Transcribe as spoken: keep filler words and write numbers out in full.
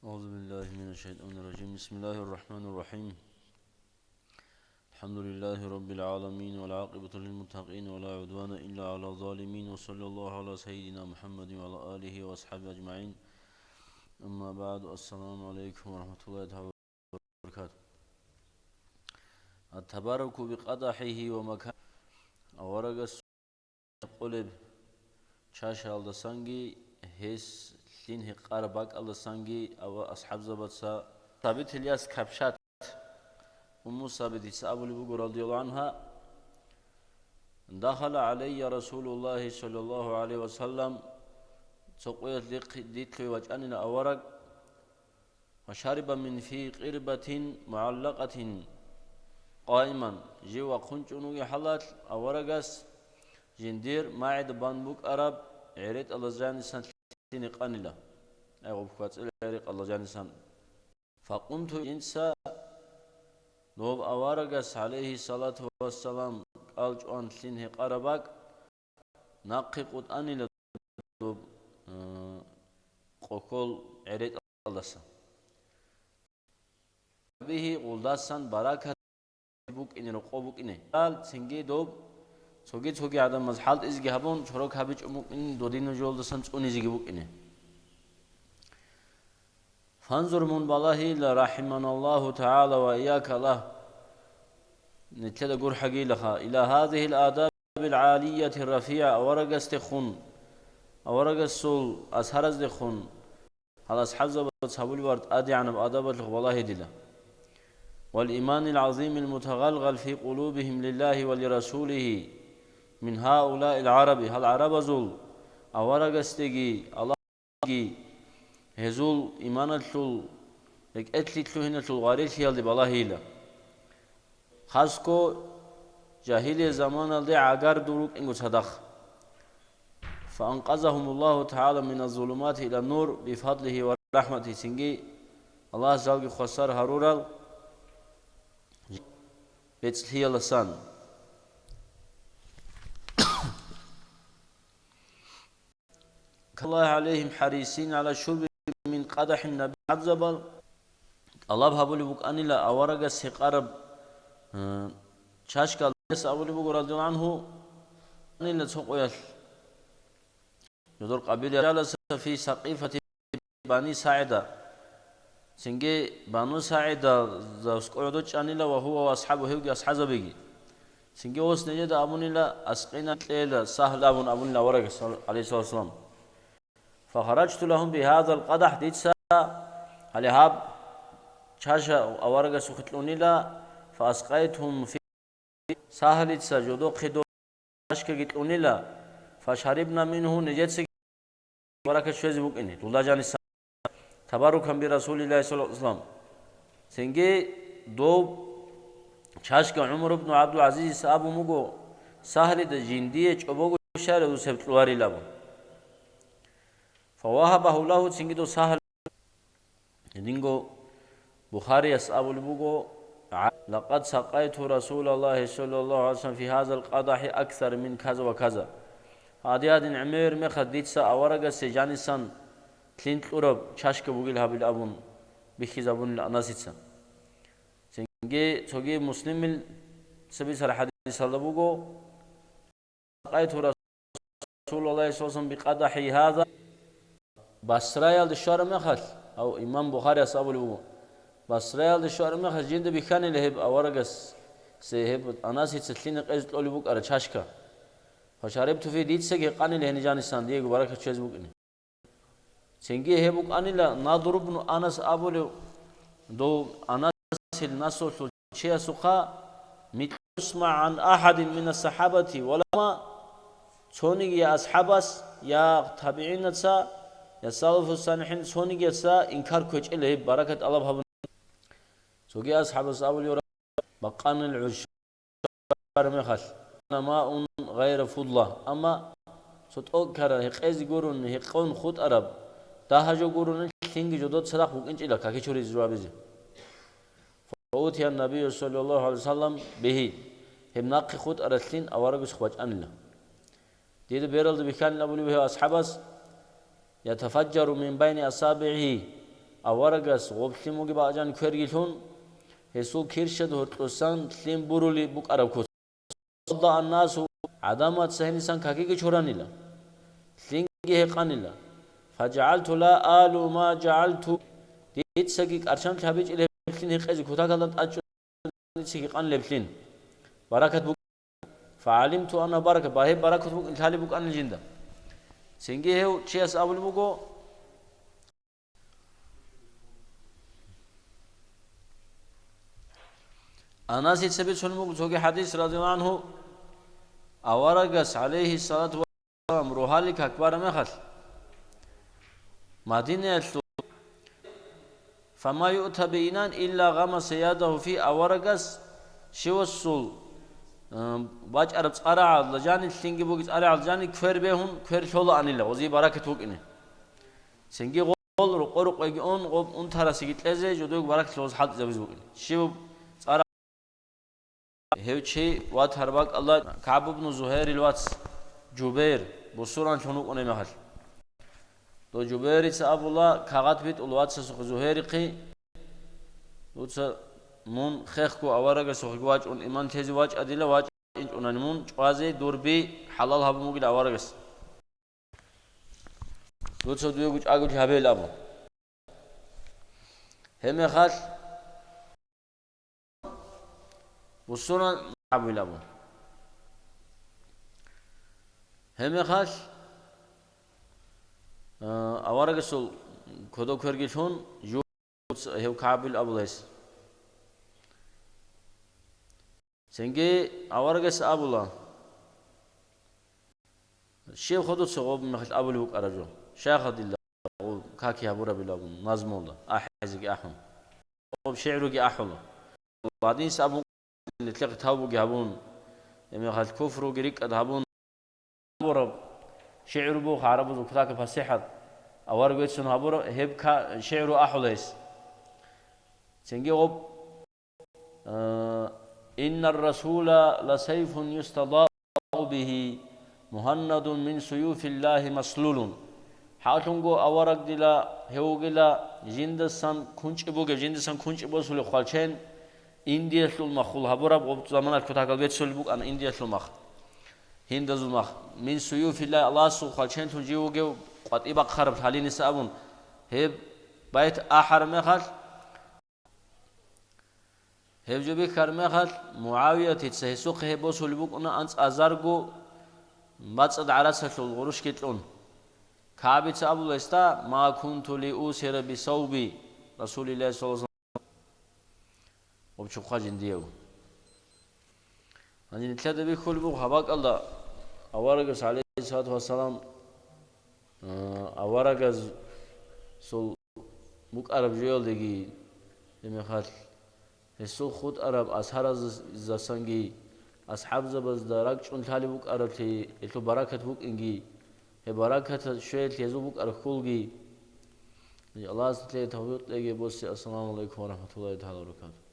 أعوذ بالله من الشيطان الرجيم. بسم الله الرحمن الرحيم. الحمد لله رب العالمين، والعاقبة للمتقين، ولا عدوان إلا على الظالمين، وصلى الله على سيدنا محمد وعلى آله وأصحابه أجمعين. أما بعد، السلام عليكم ورحمة الله تعالى وبركاته. التبرك بقدحه ومكانه. Аварагас къулеб чашаялдасанги, гьес лъин гьекъараб бакӀалдасанги ава асхӀабзабаца. Сабит Ильяс капшат. Умму Сабит дица абулеб буго, радияллагьу гӀангьа: «Дахала гӀалайя Расулуллагьи саллаллагьу гӀалайгьи ва саллам, цо къоялъ дихъ-, дитлъуе вачӀанила авараг, ва шариба мин фи къирбатин мугӀаллакъатин къаиман», жив вахъун чӀун вугеб хӀалалъ аварагас жиндир магӀида бан букӀараб гӀеретӀалда жанисан лъине къанила. Ай, гъуб квацӀила гӀерекъалда жанисан. Факъумту, инса доб аварагас, гӀалайгьи салату вассалам, кӀал чӀван лъин гьекъараб бакӀ, нахъе къутӀанила доб, э, къокол гӀеретӀалдаса. Бигьи гъулдасан баракат букӀине, рокъо букӀине. Ал цинги доб цоги-цоги гӀадамаз хӀалтӀизеги гьабун, чорок гьабичӀун букӀин, додинаб жоялдасан цӀунизеги букӀине. Фанзур, мун балагьила, рахиманаллагьу тагӀала ва ийяка, Аллагь нилъеда гурхӀагилаха, ила гьазигьил адабил гӀалияти рафигӀа, аварагасдехун, аварагасул асхӀараздехун, гьал асхӀабзабаз гьабулеб бар тӀадегӀанаб адабалъухъ балагье дила. Вал иманил гӀазимил мутагъалгъал фи къулубихим лиллагьи ва лирасулигьи мин гьаулаил гӀараби, гьал гӀарабазул аварагасдеги, Аллагьги гьезул иманалъул, рекӀелъе лъугьиналъул гъварилъиялде балагьейила. Хасго жагьилия заманалде гӀагар дур рукӀинго цадахъ. Фаанкъазагьумуллагьу тагӀала миназ-зулумати илан-нур бифадлигьи ва рахӀматигьи, цинги Аллагьас жалги хвасар гьарурал бецӀлъияласан. Каллагьи гӀалайгьим хӀарисин гӀала шурби мин къадахӀин наби, гӀазабал тӀалаб гьабулеб букӀанила аварагас гьекъараб, э, чашкал. Гьес абулеб буго, радияллагьу гӀангьу, анила цо къоялъ. Жодор къабила жаласа фи Сакъифати Бани СагӀида. Цинги Бану СагӀидазда аскӀов гӀодов чӀанила ва гьува ва асхӀабу, гьевги асхӀазабиги. Цинги гьос нижеда абунила, аскъина кьела Сагьл абун абунила аварагас, гӀалайгьиссалату вассалам. Фахараджту лагьум бигьазал къадахӀ, дица гьале гьаб чаша аварагасухъе кьунила, фааскъайтгьум фи Сагьлица жодохъе доб чашкаги кьунила, фашарибна мингьу, нижецаги баракат щвезе букӀине, дулда жанисан, табаррукан би Расулиллагьи саллаллагьу гӀалайгьи ва саллам. Цинги доб чашка ГӀумар ибн ГӀабдул-ГӀазизица абун буго, Сагьлида жиндие чӀобого щай гьеб кьуларил абун. Фавагьабагьу лагьу, цинги дов Сагьл Гьединго Бухарияс абулеб буго: «Лакъад сакъайту Расулаллагьи саллаллагьу гӀалайгьи ва саллам фи гьазал къадахӀи аксар мин каза ва каза». Гьадин-гьадин гӀемер мехалъ дица аварагасе жанисан лъим кьураб чашка бугил гьабил абун бихьизабунила Анасица. Цинги цоги Муслимил цебисар хӀадисалда буго: «Сакъайту Расулаллагьи саллаллагьу гӀалайгьи ва саллам биқадахӀи гьаза». Басраялде щвараб мехалъ, гьав имам Бухарияс абулеб буго, Басраялде щвараб мехалъ жинда бихьанила гьеб аварагасе, гьеб Анасица лъим гьекъезе кьолеб букӀараб чашка. Фашарибту фи, дицаги гьекъанила гьениб жанисан, диего баракат щвезе букӀине. Цинги гьеб букӀанила Надр ибн Анас абулев, дов Анасил наслуялъул чиясухъа: «Микьусма гӀан ахадин мина сахабати», ва ла, цониги я асхӀабас, я табигӀинаца, я салафу салихӀин цонигияца инкар кквечӀела гьеб баракат тӀалаб гьабун. Цоги асхӀабас абулев: «Бакъанил гӀуж мехалъ, маун гъайра фудла». Амма цо тӀокӀкарал гьекъезе гурони гьекъон хутӀараб дагьа жо гурони лъимги жодор цадахъ букӀинчӀила каки чуризе жо гьабизе. Фаутия набию саллаллагьу гӀалайгьи ва саллам бигьи, гьеб нахъе хутӀарал лъим аварагасухъ бачӀанила. Дида бералда бихьанила абулеб гьев асхӀабас: «Ятафаджару мин байни асабигӀигьи», аварагас гъоб лъим бугеб бакӀ жаниб кверги лъун, гьесул кирщад гьоркьосан лъим бурули букӀараб куц. Алда аннасу, гӀадамаца гьенисан какиги чоранила, лъинги гьекъанила. Фаджагьалту ла алу ма жагьалту, дицаги кӀарчамлъи гьабичӀила гьеб лъин гьекъезе, кутакалда тӀадчӀун дицаги гьекъанила гьеб лъин. Баракат букӀ-, фагӀалимту анна барака, ба гьеб баракат букӀин лъалеб букӀанил жинда. Цинги гьев чияс абулеб буго, Анасица бицун буго цоги хӀадис, радияллагьу гӀангьу, аварагас, гӀалайгьиссалату вассалам, рогьалил как бараб мехалъ, Мадинаялъул, фама юъта би инан илла гъамаса ядагьу фи, аварагас щивасул, э, бачӀараб цӀарагӀалда жаниб, лъинги бугеб цӀарагӀалда жаниб квер бегьун, квер лъолаанила, гъозие баракат букӀине. Цинги гъол рукъо-рукъоги ун, гъоб унтарасеги кьезе, жодойго баракат лъолаз хӀалтӀизабизе букӀин. Щибаб цӀара-, гьев чи ватараб бакӀалда КагӀб ибну Зугьайрил вац Жубайр бусурманлъун вукӀунеб мехалъ. Дов Жубайрица абула, кагъат битӀула вацасухъе Зугьайрихъе, дуца мун хехго аварагасухъеги вачӀун иман тезе вачӀа дила, вачӀинчӀунани мун чӀвазе дур би хӀалал гьабун бугила аварагас. Дуца дуего чӀаголъи гьабейил абун. Гьебмехалъ бусурман абуйил абун. Гьебмехалъ, а, аварагасул кодоб кверги лъун, жугьуц гьев КагӀбил абула гьес. Цинги аварагас абула, Щиб ходуца гъоб мехалъ абулеб букӀараб жо? Щайха дила гъоб каки гьабурабилабун назмулда, ахӀизеги ахӀун. Гъоб шигӀруги ахӀула. Гьадинс абун, нилъехъе тавбуги гьабун, гьебмехалъ куфруги рикӀкӀад гьабун, гьабураб шигӀру буго гӀарабазул кутака пасихӀат, авараг веццун гьабураб, гьеб ка-, шигӀру ахӀула гьес. Цинги гъоб Иннар расула ласайфун юстадау бигьи, мугьаннадун мин суюфиллагьи маслулун. ХӀакълъунго авараг дила, гьев вугила жиндасан кунчӀи бугеб, жиндасан кунчӀи босулеб хвалчен, индиялъул маххул гьабураб, гъоб заманалъ кутакал беццулеб букӀана индиялъул мах, гьиндазул мах. Мин суюфиллагьи, Аллагьасул хвалченлъун жив вугев къватӀибахъараб лъалиниса абун, гьеб байт ахӀараб мехалъ, Гьеб жо бихьараб мехалъ, МугӀавиятица гьесухъе гьеб босулеб букӀуна анцӀазарго бацӀцӀад гӀарацалъул гъурущги кьун. КагӀбица абула гьесда, «Ма кунту ли усира бисавби Расулиллагьи саллаллагьу гӀалайгьи ва саллам», гъоб чухъа жиндияв. Гьанже нилъеда бихьулеб буго гьаб бакӀалда аварагас, гӀалайгьиссалату вассалам, а, аварагасул букӀараб жоялдеги, гьебмехалъ гьесул хутӀараб асхӀабзасанги, асхӀабзабазда ракӀчӀун лъалеб букӀараблъи, гьелъул баракат букӀинги, гьеб баракаталъ щвеялъ гьезул букӀараб хьулги. Аллагьас нилъее тавфикъ кьеги босе. Ассаламу гӀалайкум ва рахӀматуллагьи тагӀала ва баракатугь.